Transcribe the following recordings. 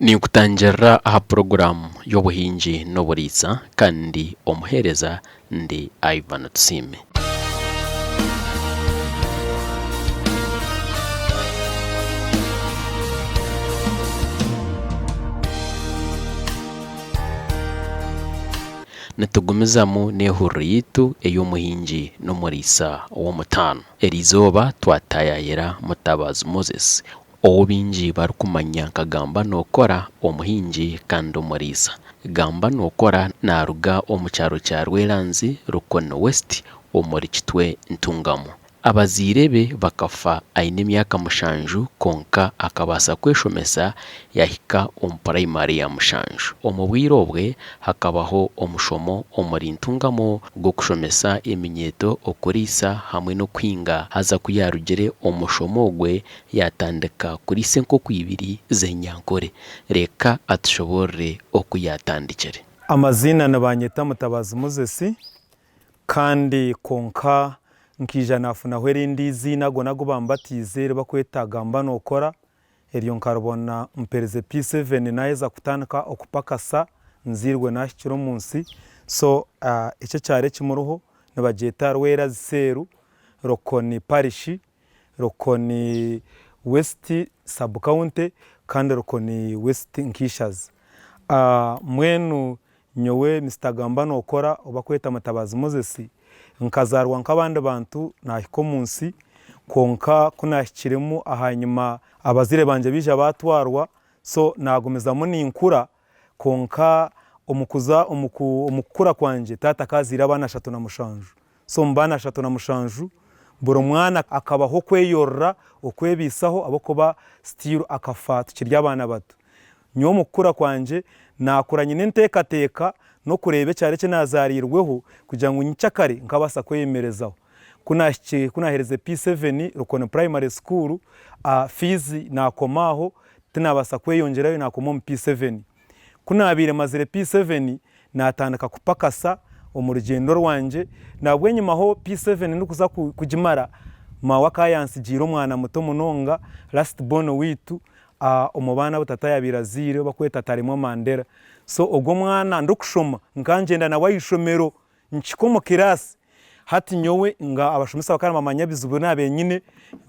Ninkutangirira aha puroguraamu y'obuhingi n'oburiisa kandi omuheereza ndi Ivan Tusiime. Nitugumizamu n'ehuriro yaitu ey'omuhingi n'omuriisa w'omutaano. Eriizooba twataayaayira Mutabazi Moses Ou baingi barikumanya nka Gamba Nookora, omuhingi kandi omuriisa. Gamba Nookora naaruga omu kyaro kya Rweranzi, Rukoni West omuri Kitwe Ntungamo. Abazaire be bakafa aine emyaka mushanju kwonka akabaasa kweshomesa yaahika omu purayimari ya mushanju. Omu bwire obwe hakabaho omushomo omuri Ntungamo gw'okushomesa eminyeeto okuriisa hamwe n'okuhinga haza ku yaarugire omu mushomo ogwe yaatandika kuriisa enkoko ibiri z'enyankore. Reka atushoboorore oku yaatandikire. Amaziina nibanyeta Mutabazi Moses kandi kwonka nkaija nafunaho erindi eiziina ago nago bambatiize eri bakweta Gamba Nokora eryo nkaribona mperize P7 naheza kutandika okupakasa nzairwe nahikire omunsi so ekyo ekyaro ekimuriho nibagyeta Rwerazi Cell Rukoni Parish Rukoni West sub county kandi Rukoni West nk'eishaza. Mbwenu nyowe Mister Gamba Nokora ou barikweta Mutabazi Moses, nkazaarwa nk'abandi bantu naahika omu nsi kwonka ku naahikiremu ahanyima abazaire bangye baija baatwarwa so naagumizamu ninkura kwonka omu kuza omu kukura kwangye taata akaba azaire abaana 37. So omu baana 37, buri mwana akabaho okweyorora, okwebaisaho ahabw'okuba still akafa tukiri abaana bato. Nyowe omu kukura kwangye, naakura nyine enteekateeka n'okureeba ekyaro eki naazaariirweho kugira ngu nyikyakare nkabaasa kweyemerezaho. Ku naahikire, ku naaherize P7 Rukoni Primary School, fees naakoma aho, tinaabaasa kweyongyerayo naakoma omu P7. Ku naabaire mazire P7, naatandika kupakasa omu rugyendo rwangye. Nabwo enyimaho P7 ndikuza kugimara, maawe akaba yantsigiire omwana muto munonga, last born waitu, omu baana abu tata yaabaire azaire ou barikweta Taremwa Mandela. So ogwo omwana ndikushoma, nkaba ngyenda nawe aha ishomero Nkihika omu kiraasi, hati nyowe nga abashomesa bakaba nibamanya ebizibu ebi naabaire nyine,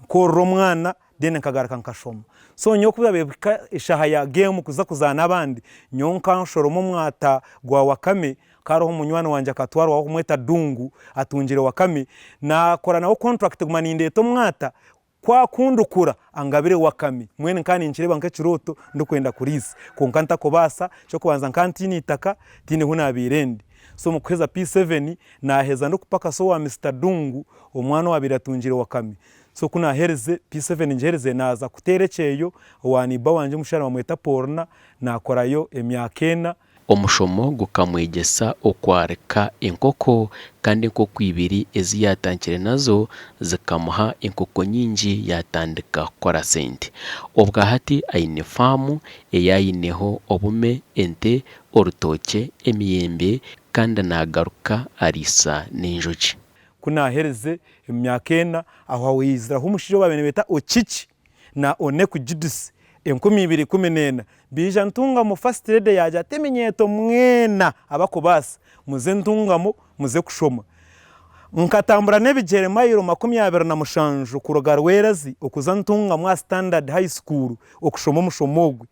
nkoorora omwana then nkagaruka nkashoma. So nyowe ku byabaire bihika eshaaha ya geemu kuza kuzaana abandi, nyowe nkanshoroma omwata gwa wakame, hakaba hariho munywani wangye akatwarwaho barikumweta Dungu atungire wakame, naakora nawe contract kuguma nindeeta omwata Ku akundukura angabire wakame, mbwenu nkaba ninkireeba nk'ekirooto ndikwenda kuriisa kwonka ntakubaasa. Eky'okubanza nkaba ntaine itaka, tihaine hu naabaire ndi. So omu kuheza P7, naaheza ndikupakasa owa Mister Dungu, omwana owaabaire atungire wakame. So ku naaherize P7 ngiherize, naaza kuteera ekyeyo owa neighbour wangye omushaija nibamweta Paulina, naakorayo emyaka ena. Omushomo gukamwegyesa okwarika enkoko kandi enkoko ibiri ezi yaatandikire nazo zikamuha enkoko nyingi yaatandika kukora sente. Obwahati aine faamu ei aineho obume, ente, orutookye, emiyembe kandi naagaruka ariisa n'enjoki. Ku naaherize emyaka ena, aho haiziraho omushaija ou baabaire nibeeta Okiki na Oneku Judith 2014 Baija Ntungamo First Lady yaagira ati eminyeeto mwena abakubaasa muze Ntungamo muze kushoma. Nkatambura n'ebigyere mayiro 27 kuruga Rwerazi okuza Ntungamo aha Standard High School okushoma omushomo ogwe.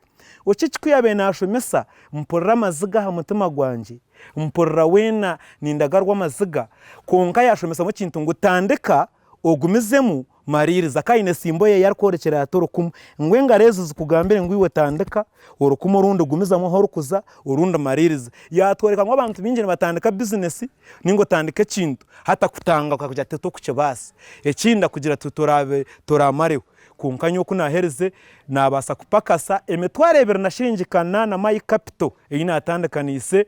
Okiki ku yaabaire naashomesa mpurira amaziga aha mutima gwangye, mpurira weena nindagarwa amaziga kwonka yaashomesamu ekintu ngu tandika ogumizemu Mariiriza ka aine simbo ye ei arikworekyera ati orukumu, ngu engaro ezi zikugambire ngu iwe tandika orukumu orundi gumizamu ahu orikuza orundi mariiriza. Yaatworeka ngu abantu baingi nibatandika bizinesi nainga otandika ekintu hati akutanga akakugira ati tokukibaasa. Ekindi akugira ati toraabe toraamareho. Kwonka nyowe ku naaherize naabaasa kupakasa emitwaro ebiri na shiringi kanaana my capital ei naatandikaniise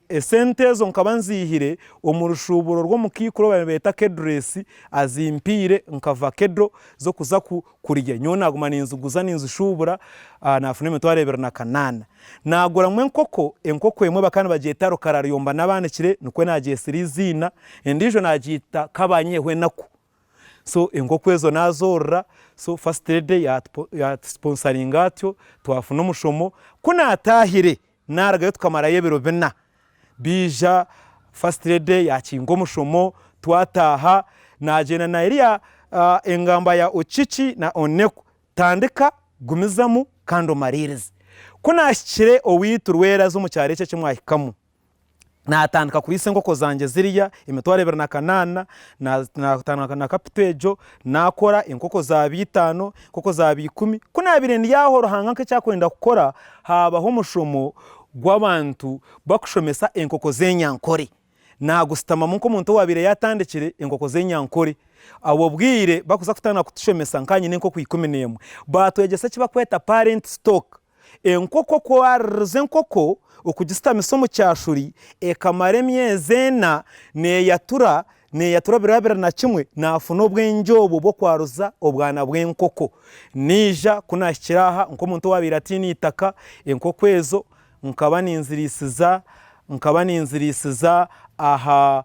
Esente ezo nkaba nziihire omu rushuuburo rw'omukaikuru ou baabaire nibeeta Kedresi, azimpaire nkava Kedro z'okuza kurya. Nyowe naaguma ninziguza ninzishuubura, naafuna 2800. Naaguramu enkoko, enkoko emwe bakaba nibagyeta Rukararuyomba n'abaanikire nikwo naagyetsire eiziina, endiijo naagyeta Kabanyehwenaku. So enkoko ezo nazoorora, so first lady yatusiponsaringa atyo twafuna omushomo. Ku naatahire Narugayo tukamarayo ebiro bina. Baija first lady yakinga omushomo twataaha nagyenda na eriya engamba ya Okiki na Oneku tandika, gumizamu kandi omariirize. Ku nahikire owaitu Rwerazi omu kyaro eki eki mwahikamu, natandika kuriisa enkoko zangye ziriya emitwaro ebiri na kanaana, natandika na kapito egyo nakora enkoko zaaba itaano, enkoko zaaba ikumi. Ku naabaire ndi aho Ruhanga nk'eki arikwenda kukora, haabaho omushomo gw'abantu barikushomesa enkoko z'enyankore. Naagushutamamu nk'omuntu owaabaire yaatandikire enkoko z'enyankore. Obwo bwire barikuza kutandika kutushomesa nkaba nyine enkoko 11. Baatwegyesa eki barikweta parent stock. Enkoko ku waaririza enkoko okugisitamisa omu kyashuri ekamara emyezi ena neeyatura, neeyatura biro 21 naafuna obwengye obwo bw'okwaruza obwana bw'enkoko. Naija ku naahikire aha nk'omuntu owaabaire ataine eitaka, enkoko ezo nkaba ninziriisiza nkaba ninziriisiza aha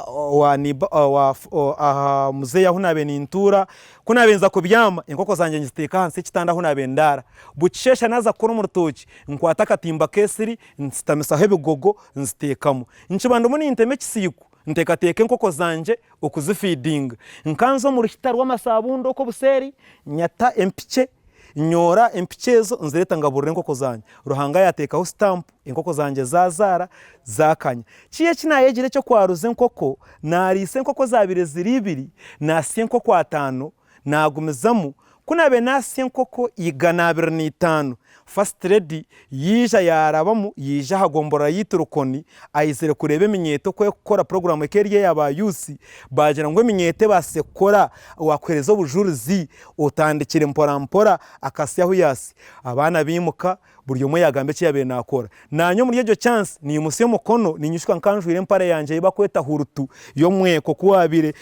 owa neighbour owa aha muzeeyi ahu naabaire nintuura. Ku naabaire nza kubyama, enkoko zangye ngiziteeka ahansi y'ekitanda ahu naabaire ndaara. Bukisheesha naaza kukora omu rutookye, nkwata akatimba k'esiri, nsitamisaho ebigogo, nziteekamu. Nkiba ndimu nintema ekisiiko, nteekateeka enkoko zangye okuzifiidinga. Nkanza omu ruhita rw'amasaabundi okwo obuseeri, nyata empikye, nyoora empikye ezo nzireeta ngaburira enkoko zangye. Ruhanga yaateekaho sitampu, enkoko zangye zaazaara, zaakanya. Kyo eki naayegire eky'okwaruza enkoko, naariisa enkoko ezaabaire ziri ibiri, naasya enkoko ataano, Naagumizamu, ku naabaire naasya enkoko 205, First Lady yaija yaarabamu yaija aha gomborora yaitu Rukoni aizire kureeba eminyeeto oku erikukora puroguraamu eka eri eya ba yuusi, baagira ngu eminyeeto ebaasise kukora waakuheereza obujurizi otandikire mpora mpora akasya ahu yaasya. Abaana baimuka Buri omwe yaagamba eki yaabaire naakora. Naanye omuri egyo chance naimutsya omukono niinyishuka nka njwaire empare yangye ei barikweta hurutu y'omweko ku waabaire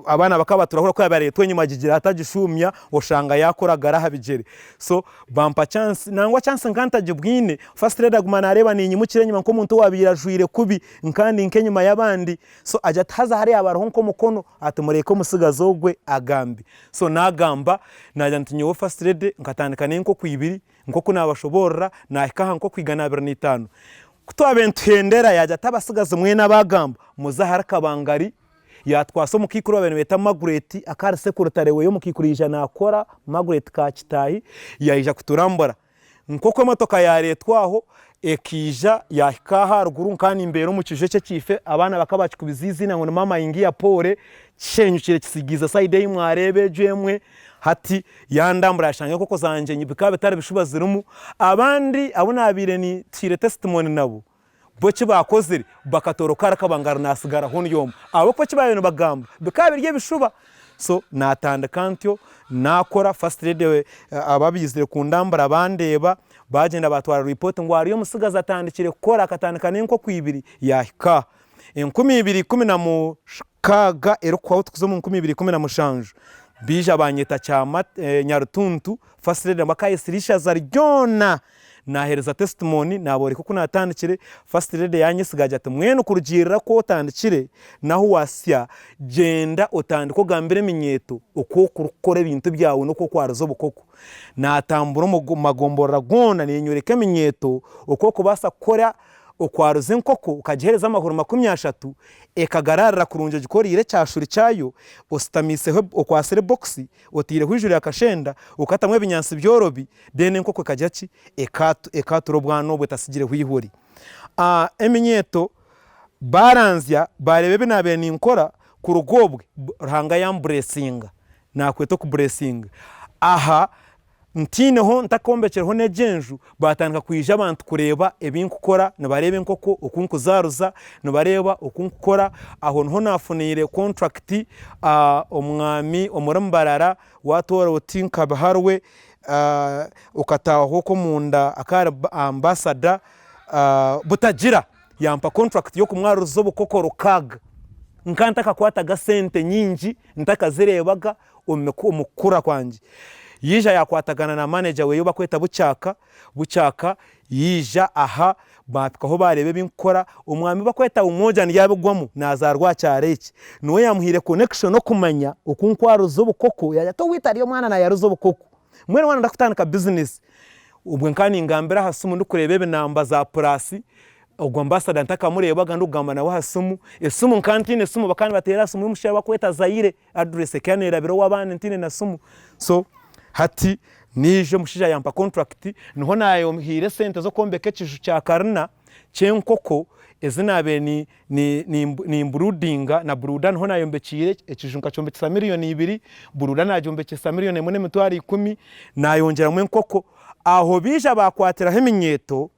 abaana bakaba baturahura ku yaabaire areetwa enyima agigira ati agishuumya oshanga yaakuragara aha bigyere. So bampa chance nangwa chance nka ntagibwine, first lady aguma naareeba niinyimukira enyima nk'omuntu owaabaire ajwaire kubi nka ndi nk'enyima y'abandi. So agira ati haza hariya haba hariho nk'omukono ati mureeke omutsigazi ogwe agambe. So naagamba naagira nti nyowe first lady nkatandika n'enkoko ibiri, Nk'oku naabashoboorora, naahika aha nk'oku 205. Ku twabaire nituhendera, yaagira ati, Abatsigazi mwena abaagamba, muze ahari Kabangari. Yaatwasa omukaikuru ou baabaire nibeeta Margaret, akaba ari sekurutare we omukaikuru yaija naakora, Margaret Kakitaahi, yaija kuturambura. Nk'oku emotoka yaareetwa aho, ekaija yaahika aha aharuguru, nkaba nimbeera omu kiju eki ekiife, abaana bakaba bakikubize eiziina ngu ni Maama Ingia Pole, kishenyukire kisigiize sayidi ei mwareeba egyo emwe. Hati yandambura yashanga enkoko zangye bikaba bitari bishuba zirimu. Abandi abu naabaire ntuhaire testimony nabo, bo eki baakozire bakatoroka arakaba ngu naatsigaraho ndi omwe ahabw'okuba eki baabaire nibagamba bikaba biri ebishuba. So naatandika ntyo naakora, first lady abaizire kundambura bandeeba, baagyenda baatwara report ngu hariyo omutsigazi atandikire kukora akatandika n'enkoko ibiri yaahika aha. 2016 erikuhwaho tukuza omu 2017 baija banyeta Nyarutuntu first lady nabwo akayetsire eishaza ryona nahereza testimony naboreka oku natandikire first lady yanyesiga agira ati mbwenu kurugiirira oku otandikire nahu wasya gyenda otandike ogambire eminyeeto oku orikukora ebintu byawe noku orikwariza obukoko. Natambura omu magomborora goona ninyoreka eminyeeto oku orikubaasa kukora Okwaruza enkoko okagiheereza amahuri 30, ekagaraarira kurungi ogikoreire ekyashuri kyayo, ositamiiseho okwatsire ebokisi, otaireho eiju rya kashenda, okatamu ebinyaatsi byorobi, then enkoko ekagira ki? Ekaatura obwana obwo etatsigireho eihuri. Eminyeeto baaranzya baareeba ebi naabaire ninkora, kuruga obwe Ruhanga yamburesinga, naakweta okuburesinga. Aha Ntaineho ntakombekireho n'egi enju, baatandika kwija abantu kureeba ebi nkukora, nibareeba enkoko oku nkuzaaruza, nibareeba oku nkukora. Aho niho naafuniire kontrakiti omwami omuri Mbarara waatoora oti nka Biharwe okataaha okwo omunda akaba ari ambasada Butagira yampa kontrakiti y'okumwaruriza obukoko rukaaga. Nkaba ntakakwataga sente nyingi, ntakazireebaga omu kukura kwangye. Yaija yakwatagana na manager weye ou bakweta Bukyaka, Bukyaka yaija aha bampikaho bareeba ebi nkukora, omwami ou bakweta Umoja niyo abigwamu nazaarwa aha kyaro eki. Niwe yamuhaire connection okumanya oku nkwaruza obukoko, yaagira ati oweitu hariyo omwana nayaruza obukoko. Mbwenu waaba noyenda kutandika bizinesi, obwe nkaba ningambira aha simu ndikureeba ebinamba za puraasi, ogwo ambasada ntakamureebaga ndikugamba nawe aha simu, esimu nkaba ntaine simu bakaba nibateera aha simu y'omushaija ou barikweta Zaire, address ekaba neerabira ow'abandi ntaine na simu. So hati naija omushaija yampa contract, niho naayohiire esente z'okwombeka ekiju kya karina ky'enkoko ezi naabaire nimburudinga na buruda niho naayombekiire ekiju nkakyombekyesa miriyoni ibiri, buruda naagyombekyesa miriyoni emwe n'emitwaro ikumi, naayongyeramu enkoko. Aho baija baakwatiraho eminyeeto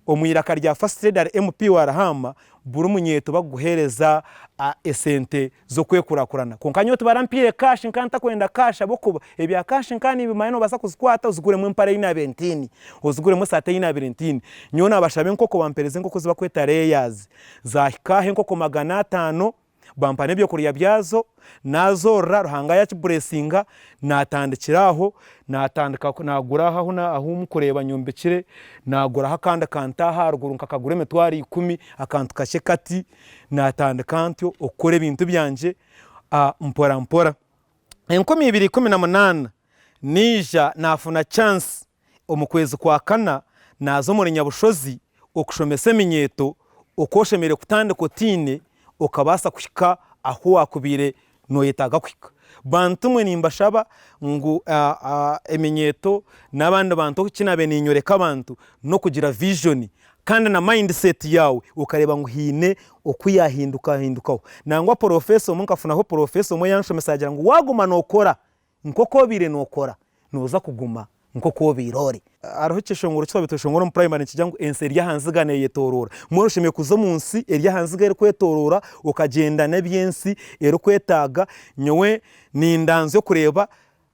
omu iraka rya First Lady ari MP wa Rahama, buri munyeeto bakuguheereza esente z'okwekurakurana. Kwonka nyowe tibarampiire cash nkaba ntakwenda cash ahabw'okuba ebya cash nkaba nimbimanya noobaasa kuzikwata oziguremu empare ei naabaire ntaine, oziguremu esaati ei naabaire ntaine. Nyowe naabashaba enkoko bampeereza enkoko ezi barikweta layers, zaahika aha enkoko 500, bampa n'ebyokurya byazo, naazorora Ruhanga yaakiburesinga, naatandikira aho, naatandika naagura aho ahu murikureeba nyombekire, naaguraho akandi kantu aha aharuguru nkakagura emitwaro ikumi, akantu kakye kati, naatandika ntyo okukora ebintu byangye mpora mpora. 2018 naija naafuna chance Omu kwezi kwa kana naaza omuri Nyabushozi okushomesa eminyeeto oku oshemereire kutandika otiine okabaasa kuhika ahu waakubaire nooyetaaga kuhika. Bantu mwe nimbashaba ngu eminyeeto n'abandi bantu eki naabaire ninyoreka abantu n'okugira vision kandi na mindset yaawe okareeba ngu haine oku yaahindukahindukaho. Nangwa purofeesa omwe nkafunaho purofeesa omwe yaanshomesa yaagira ngu waaguma nookora Nk'oku obaire nookora, nooza kuguma nk'oku obaire ori. Hariho ekyeshongoro eki twabaire tweshongora omu purayimari nikigira ngu ensi eri aha nziga neeyetooroora. Mbwenu oshemereire kuza omu nsi eri aha nziga erikwetooroora okagyenda n'eby'ensi erikwetaaga. Nyowe nindanzya okureeba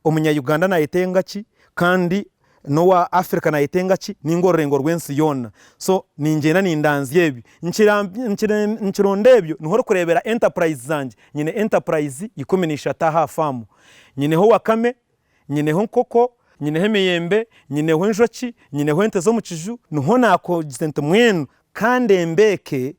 omunya-Uganda naayetenga ki kandi n'owa Africa naayetenga ki nainga orurengo rw'ensi yoona. So ningyenda nindanzya ebyo. Nkironda ebyo niho orikureebera enterprise zangye. Nyine enterprise 13 aha faamu. Nyineho wakame, nyineho enkoko, nyineho emiyembe, nyineho enjoki, nyineho ente z'omu kiju. Niho naakogize nti mbwenu kandi embeeke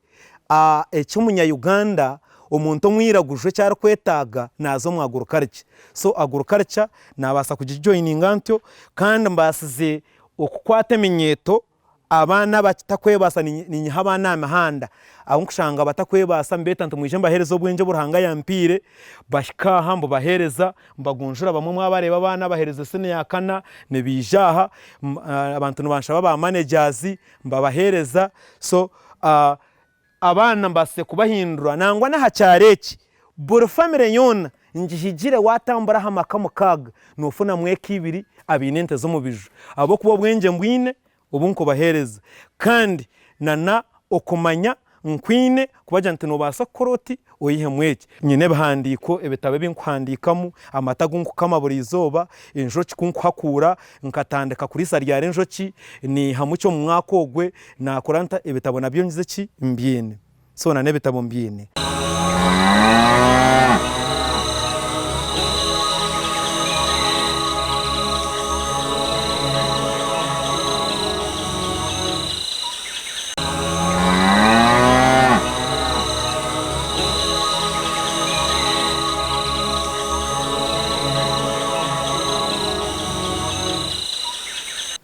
eki omunya-Uganda omuntu omwiraguju eki arikwetaaga naaza omu agriculture. So agriculture naabaasa kugijoyininga ntyo kandi mbaasize okukwata eminyeeto Abaana abatakwebaasa ninyiha abaana aha mihanda ahu nkushanga abatakwebaasa mbeeta nti mwije mbaheereze obwengye obu Ruhanga yampiire, bahika aha mbubaheereza, mbagunjura bamwe mwabareeba abaana abaheereza siniya ya kana nibaija aha, abantu nibanshaba ba managers mbabaheereza so Abaana mbaasire kubahindura nangwa n'aha kyaro eki, buri famire yoona ngihigire waatambura aha maka mukaaga noofunamu eka ibiri abaine ente z'omu biju ahabw'okuba obwengye mbwine obu nkubaheereza kandi na n'okumanya nkwine kubagira nti noobaasa kukora oti oihemu eki. Nyine ebihandiiko, ebitabo ebi nkuhandiikamu, amata agu nkukama buri izooba, enjoki ku nkuhakuura Nkatandika kuriisa ryari enjoki, niihamu ki omu mwaka ogwe, naakora nta, ebitabo nabyo ngize ki, mbyine. So na n'ebitabo mbyine.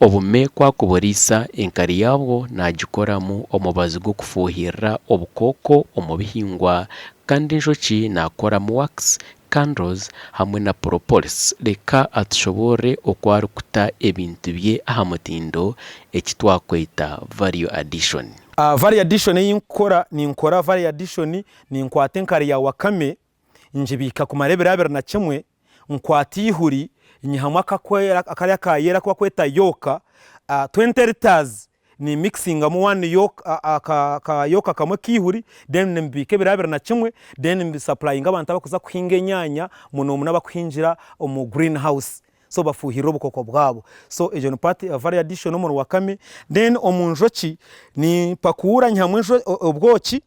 Obume ku akuburiisa enkari yaabwo naagikoramu omubazi gw'okufuuhirira obukooko omu bihingwa kandi enjoki naakoramu wax, candles hamwe na propolis. Reka atushoboorore oku arikuta ebintu bye aha mutindo eki twakweta value addition. Value addition ei nkukora, ninkora value addition ninkwata enkari ya wakame ngibiika kumara ebiro 21, nkwata eihuri nyihamu akakwera kariya aka yellow aku bakweta yolk, 20 litres ni mixingamu one yolk aka yolk kamwe ak'eihuri then mbibiika ebiro 21 then mbisapurayinga abantu abakuza kuhinga enyaanya muno muno abakuhingira omu green house so bafuhirira obukooko bwabo. So egyo ni part ya value addition omuri wakame. Then omu njoki nimpakuura nyihamu obwoki.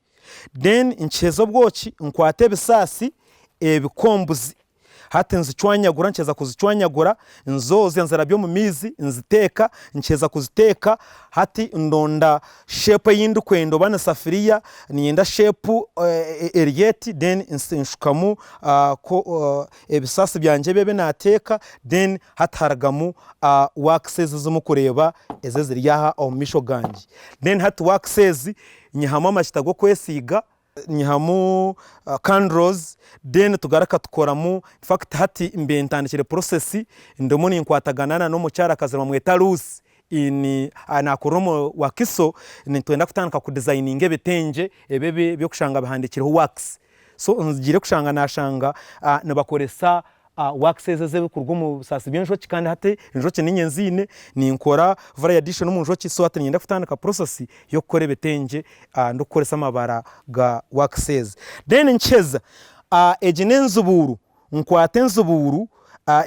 Then nkiheza obwoki nkwata ebisaasi ebikombuzi. Hati nzicwanyagura, nkiheza kuzicwanyagura, nzoozya nzirabya omu maizi, nziteeka, nkiheza kuziteeka, hati ndonda shape ei ndikwenda oba ni safuriya, niinyenda shape eri eti, then nshukamu ebisasi byangye ebi ebi naateeka, then hati harugamu wax ezi ezi murikureeba ezi eziri aha omu maisho gangye. Then hati wax ezi nyihamu amajuta g'okwesiiga. Nyihamu candles then tugaruka tukoramu infact hati mbiire ntandikire process ndimu ninkwatagana na n'omukyarakazi nibamweta Lucy in nakorera omu Wakiso nitwenda kutandika ku designinga ebitengye ebi eby'okushanga bihandikireho wax so ngiire kushanga nashanga nibakoresa Wax ezo ezirikuruga omu bisaasi by'enjoki kandi hati enjoki niinye nziine, ninkora value addition omu njoki so hati niinyenda kutandika process y'okukora ebitengye ndikukoresa amabara ga wax ezi. Then nkiheza, egi n'enzibuuru, nkwata enzibuuru,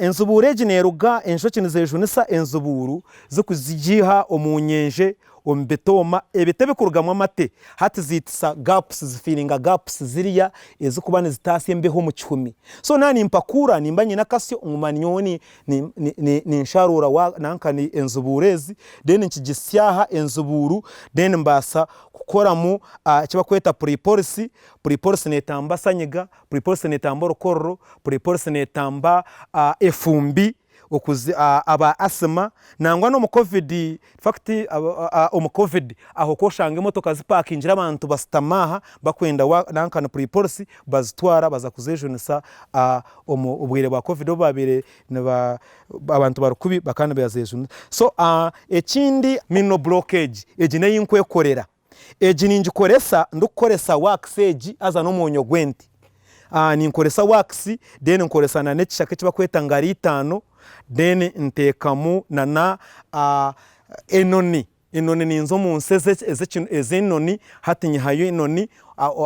enzibuuru egi neeruga, enjoki nizejunisa enzibuuru zirikuzigiiha omu nyenje, omu bitooma, ebiti ebikurugamu amate hati ziitisa gaps, zifiiringa gaps ziriya ezikuba nizitaasya embeho omu kihumi. So naaba nimpakuura nimba nyine akasyo nguma nyowe ninsharuura nanka enzibuuro ezi then nkigisya aha enzibuuru then mbaasa kukoramu eki barikweta puripolisi, puripolisi neetamba sanyiga, puripolisi neetamba orukororo, puripolisi neetamba efumbi. okuzi aba asima nangwa n'omu covid infact omu covid aho ku oshanga emotoka zipakingire abantu basitami aha bakwenda nanka ni puripolisi bazitwara baza kuzejunisa omu bwire bwa covid obu babaire niba abantu bari kubi bakaba nibazejunisa. So ekindi mino blockage egi n'eyi nkwekorera. Egi ningikoresa ndikukoresa wax egi haza n'omwonyo gw'ente. Ninkoresa wax then nkoresa na n'ekishaka eki barikweta ngaro itaano then nteekamu na na enoni. Enoni ninza omu nsi ez'enoni hati nyihayo enoni,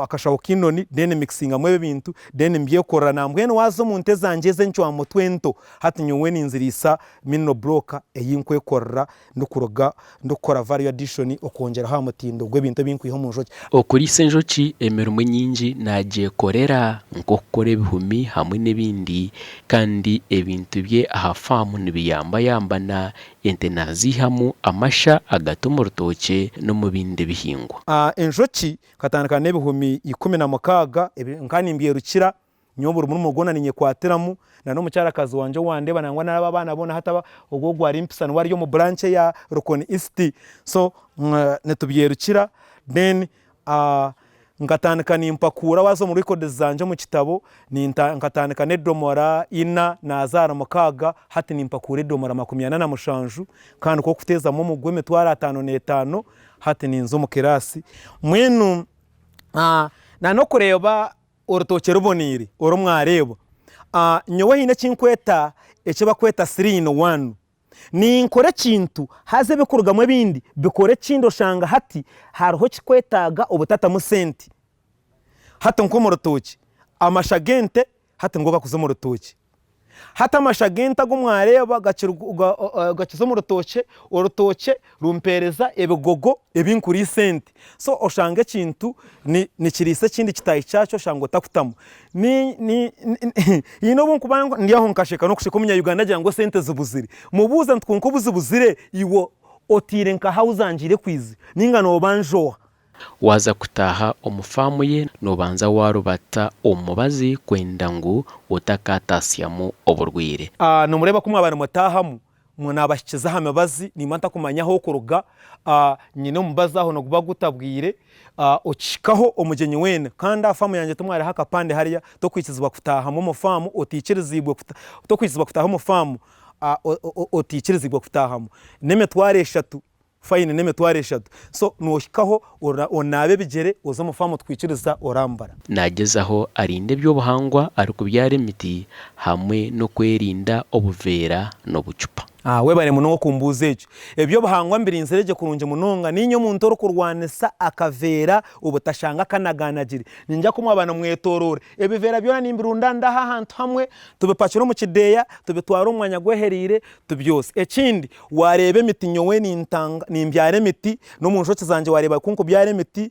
akashaho k'enoni then mikisingamu ebi ebintu then mbyekorera. Nambwenu waaza omu nte zangye ez'encwamutwe ento hati nyowe ninziriisa mineral block ei nkwekorera ndikuruga ndikukora value addition okwongyeraho aha mutindo gw'ebintu ebi nkwiha omu njoki. Okuriisa enjoki emirimo enyingi nagyekorera nk'okukora ebihumi hamwe n'ebindi kandi ebintu bye aha faamu nibiyambayambana, ente naziihamu amasha agata omu rutookye n'omu bindi bihingwa. Enjoki nkatandika n'ebihumi 16 nkaba nimbyerukira Nyowe buri murimo gwona ninyekwatiramu, na n'omukyarakazi wangye owandeeba nangwa n'aba abaana boona hati ogwo ogu arimpisa niwe ari omu branch eya Rukoni East so nitubyerukira then nkatandika nimpakuura waaza omu records zangye omu kitabo nkatandika n'edomora ina naaza ahari mukaaga hati nimpakuura edomora 47 kandi ku orikuteezamu omuguwa 55,000 hati ninza omu kiraasi mbwenu na n'okureeba Orutookye ruboneire oru mwareeba. Nyowe haine eki nkweta eki bakweta siri in one. Ninkora ekintu haza ebikurugamu ebindi bikora ekindi oshanga hati hariho ekikwetaaga obutatamu sente. Hati nk'omu rutookye, amasha g'ente hati nigo gakuza omu rutookye. Hati amasha g'ente agu mwareeba gakiza omu rutookye, orutookye rumpeereza ebigogo ebi nkuriisa ente. So oshanga ekintu nikiriisa ekindi kitaahi kyakyo oshanga otakutamu. Haine obu nkuba ndi aho nkasheka n'okusheka omunya Uganda agira ngu esente zibuzire. Mubuuza nti kwonka obu zibuzire iwe otiire nkaha ahu zangiire kwija ninga noobanja oha? Waaza kutaaha omu faamu ye noobanza waarubata omu mubazi kwenda ngu otakaataasyamu oburwaire. Nimureeba ku mwaba nimutaahamu, naabahikiza aha mibazi, nimba ntakumanya ah'okuruga, nyine omubazi aho niguba gutabwire, okihikaho omugyenyi weena. Kandi aha faamu yangye timwariho akapande hariya, tokwikirizibwa kutaahamu omu faamu otaikiriziibwe, tokwikirizibwa kutaaha omu faamu otaikiriziibwe kutaahamu. N'emitwaro eshatu. Fine n'emitwaro eshatu so nohikaho onaabe ebigyere oze omu faamu tukwikiriza orambara. Nagyezaho arinde eby'obuhangwa arikubyara emiti hamwe n'okwerinda obuveera n'obucupa. Webare munonga okumbuuza ekyo. Eby'obuhangwa mbirinzire gye kurungi munonga. Niinye omuntu orikurwanisa akaveera obutashanga akanaganagire. Niinyija kumwaba nimwetooroora. Ebiveera byona nimbirunda ndaha ahantu hamwe, tubipakire omu kideeya, tubitware omu mwanya gwehereire, tubyosye. Ekindi, waareeba emiti nyowe nintanga, nimbyara emiti, n'omu njoki zangye waareeba ku nkubyara emiti,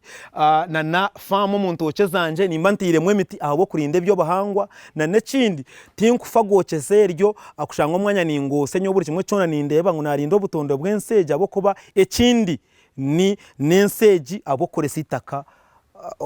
na na faamu omu ntookye zangye nimba ntairemu emiti ahabw'okurinda eby'obuhangwa. Na n'ekindi, tinkufa gwokyesa eryo kushanga omwanya ningwotsya nyowe buri kimwe kyona nindeeba ngu naarinda obutonde bw'ensi egi ahabw'okuba ekindi ni n'ensi egi ahabw'okukoresa eitaka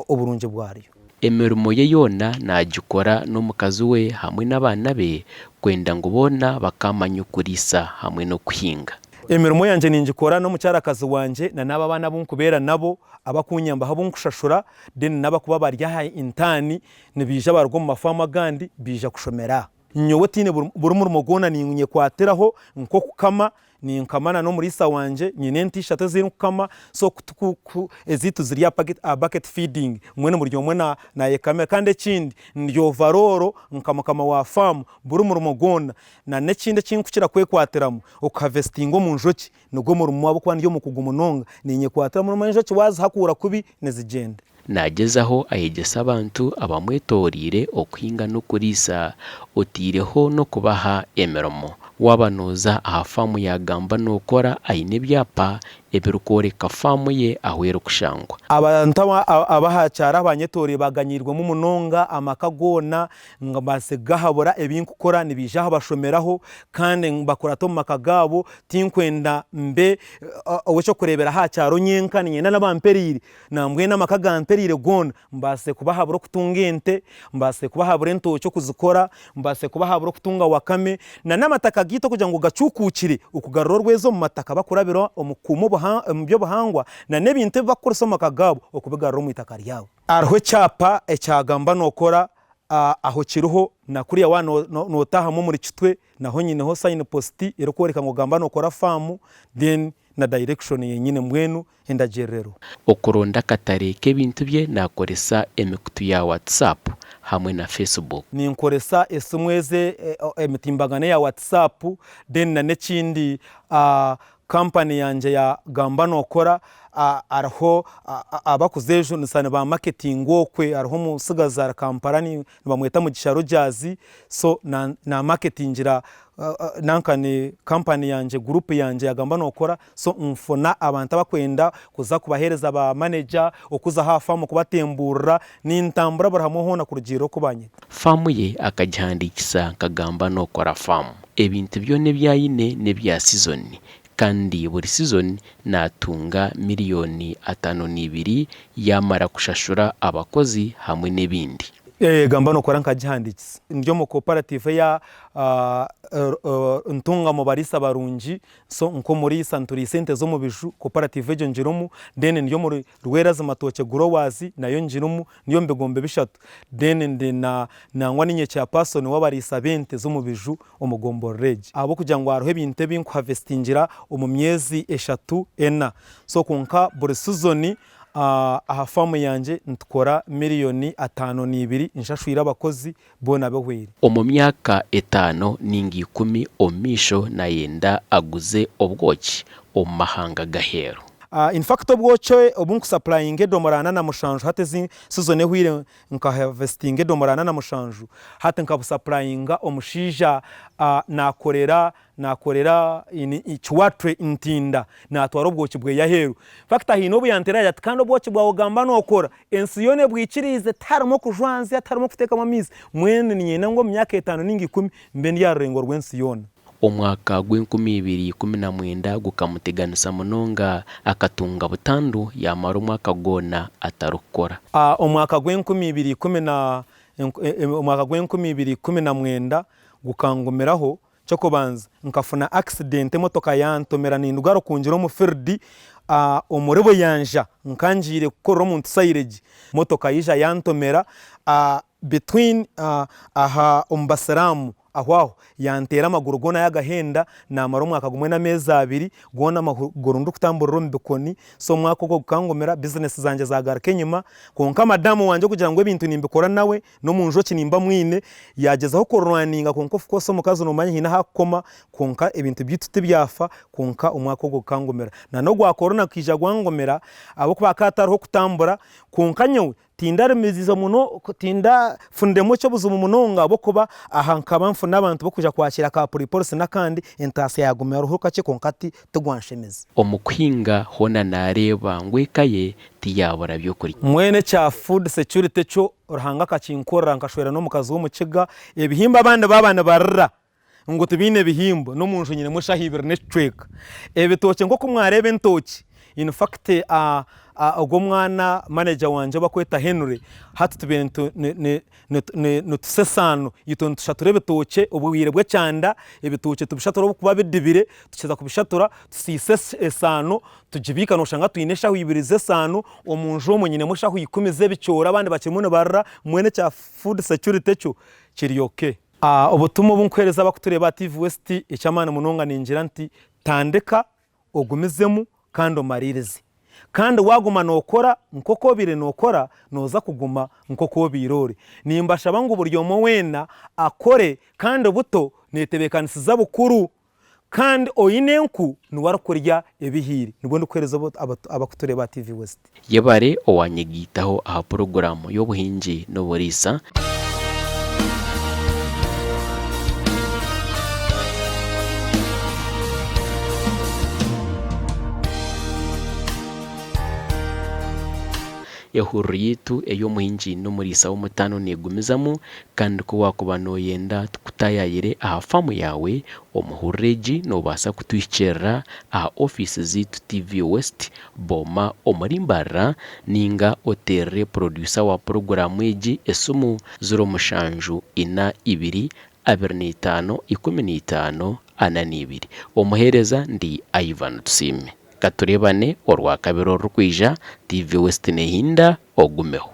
oburungi bwaryo. Emirimo ye yoona naagikora n'omukazi we hamwe n'abaana be kwenda ngu boona bakaamanya okuriisa hamwe n'okuhinga. Emirimo yangye ningikora n'omukyarakazi wangye na n'abo abaana abu nkubeera nabo abakunyambaho abu nkushashura then n'abakuba bari aha intaani nibaija baruga omu mafaamu agandi baija kushomera aha. Nyowe tihaine buri murimo gwona ninyekwatiraho nk'okukama, ninkama na n'omuriisa wangye, nyine ente ishatu ezi ndikukama so ezaitu ziri aha bucket feeding mbwenu buri omwe nayekamira kandi ekindi ndi ovarooro nka mukama wa faamu buri murimo gwona na n'ekindi eki ndikukira kwekwatiramu okuhavesitinga omu njoki nigwo murimo ahabw'okuba ndi omukugu munonga ninyekwatira omurimo enjoki waazihakuura kubi nizigyenda. Naagyezaho ayegyesa abantu abamwetooroire okuhinga n'okuriisa, otaireho n'okubaha emirimo. Waaba nooza aha faamu ya Gamba Nookora aine ebyapa ebirikworeka faamu ye ahu erikushangwa. Abantu ab'aha kyaro abanyetooroire baganyiirwemu munonga, amaka goona mbaase kugahabura ebi nkukora nibaija aha bashomeraho kandi mbakurate omu maka gaabo, tinkwenda mbe ow'eky'okureeberaho aha kyaro nyenka, niinyenda n'abamperiire. Nambwenu amaka gampereire goona mbaasire kubahabura okutunga ente, mbaasire kubahabura entookye okuzikora, mbaasire kubahabura okutunga wakame, na n'amataka gaitu okugira ngu gacuukuukire, okugarura orwezo omu mataka bakurabira omu kukuuma omu by'obuhangwa na n'ebintu ebi barikukoresa omu maka gaabo okubigarura omu itaka ryabo. Hariho ekyapa ekya Gamba Nookora aho kiriho na kuriya waaba nootaahamu omuri Kitwe naho nyineho sign post erikworeka ngu Gamba Nookora Farm then na direction yenyine mbwenu endagiriro. Okuronda akatare k'ebintu bye naakoresa emikutu ya WhatsApp hamwe na Facebook. Ninkoresa esimu ezi emitimbagano eya WhatsApp then na n'ekindi company yangye ya Gamba Nookora hariho abakuzejunisa niba marketinga okwe hariho omutsigazi ari Kampala nibamweta Mugisha Rogers so na marketingira nanka ni company yangye group yangye ya Gamba Nookora So nfuna abantu abakwenda kuza kubaheereza ba manager, okuza aha faamu kubatembuurira, nintambura buri hamwe hoona kurugiirira oku banyeta. Faamu ye akagihandiikisa nka Gamba Nookora Farm. Ebintu byona ebi aine n'ebya sizoni kandi buri sizoni naatunga miriyoni 52 yaamara kushashura abakozi hamwe n'ebindi. Gamba Nookora nkagihandiikisa ndi omu cooperative eya Ntungamo Bariisa Barungi So nk'omuriisa nturiisa ente z'omu biju, cooperative egyo ngirimu, then ndi omuri Rwerazi Matookye Growers nayo ngirimu, ndi omu bigombe bishatu. Then ndi na nangwa niinye chairperson w'abariisa b'ente z'omu biju omu gomborora egi. Ahabw'okugira ngu hariho ebintu ebi nkuhavesitingira omu myezi eshatu, ena. So kwonka buri sizoni aha faamu yangye nitukora miriyoni 52 nshashwire abakozi boona behweire. Omu myaka etaano ninga ikumi omu maisho nayenda aguze obwoki omu mahanga g'aheeru. In fact obwoki obu nkusupplyinga edomora 47 hati ezi season ehweire nka harvestinga edomora 47 hati nkabusupplyinga omushaija nakorera Nakorera in Kiwatule Ntinda natwara obwoki bweye aheru. Infact haine obu yantera yaagira ati kandi obwoki bwawe ogamba nokora ensi yoona ebwikiriize tiharimu okujwanzya tiharimu okuteekamu amaizi mbwenu niinyenda ngu omu myaka etaano ninga ikumi mbe ndi aha rurengo rw'ensi yoona. Omwaka gw'enkumi ibiri ikumi na mwenda gukamuteganisa munonga akatunga butandu yaamara omwaka gwona atarikukora. Omwaka gw'enkumi ibiri ikumi na omwaka gw'enkumi ibiri ikumi na mwenda gukangumiraho Ky'okubanza, nkafuna accident emotoka yantomera ninduga Rukungiri omu field omuri Buyanja nka ngiire kukorera omuntu silage, motoka yaija yantomera between aha omu basiraamu. Aho aho yanteera amaguru goona yagahenda, naamara omwaka gumwe n'ameezi abiri goona amaguru ndikutamburira omu bikoni, so omwaka ogwo gukangumira, bizinesi zangye zaagaruka enyima, kwonka madamu wangye okugira ngu ebintu nimbikora nawe, n'omu njoki nimba mwine, yaagyezaho kurwaninga kwonka of course omukazi noomanya haine ahu akukoma, kwonka ebintu byaitu tibyafa, kwonka omwaka ogwo gukangumira. Na n'ogwa korona gukaija gwangumira ahabw'okuba hakaba hatariho kutambura, kwonka nyowe Tindarimizize muno, tindafuniremu eky'obuzibu munonga ahabw'okuba aha nkaba nfuna abantu b'okwija kwakira ka puripolisi n'akandi, entaasya yaaguma eriho kakye kwonka ti tigwanshemeza. Omu kuhinga hoona naareeba ngu eka ye tiyaabura by'okurya. Mbwenu ekya food security kyo Ruhanga akakinkorera nkashwera n'omukazi w'omukiga, ebihimba abandi baaba nibarira ngu tibaine bihimbo, n'omu nju nyinemu eshaaha ibiri n'ekicweka. Ebitookye nk'oku mwareeba entookye, in fact ogwo omwana manager wangye ou barikweta Henry, hati tubaire nitusa esaano, itwe nitushatura ebitookye obwire bw'ekyanda, ebitookye tubishatura obu birikuba bidibire, tukiheza kubishatura tusiisa esaano tugibiika nooshanga twine eshaaho ibiri z'esaano, omu nju omwo nyinemu eshaaho ikumi z'ebicoori abandi bakirimu nibarira, mbwenu ekya food security ekyo kiri okay. Obutumwa obu nkuheereza abakutureeba aha TV West eky'amaani munonga ningira nti tandika, ogumizemu kandi omariirize. Kandi waaguma nookora nk'oku obaire nookora, nooza kuguma nk'oku obaire ori. Nimbashaba ngu buri omwe weena akore kandi buto neetebeekanisiza bukuru. Kandi oine enku niwe arikurya ebihiire. Nibwo ndikuheereza abakutureeba aha TV West. Yebare owanyegaitaho aha puroguraamu y'obuhingi n'oburiisa. Ehururu yaitu ey'omuhingi n'omuriisa w'omutaano neegumizamu Kandi ku waakuba nooyenda tukutaayaayire aha faamu yaawe omu hururu egi, noobaasa kutuhikiirira aha ofiisi zaitu TV West, Booma omuri Mbarara nainga oteerere purodyusa wa puroguraamu egi esimu 07 4 2 25 15 42. Omuheereza ndi Ivan Tusiime. Ka tureebane Orwakabiri orurikwija, TV West neehinda, ogumeho.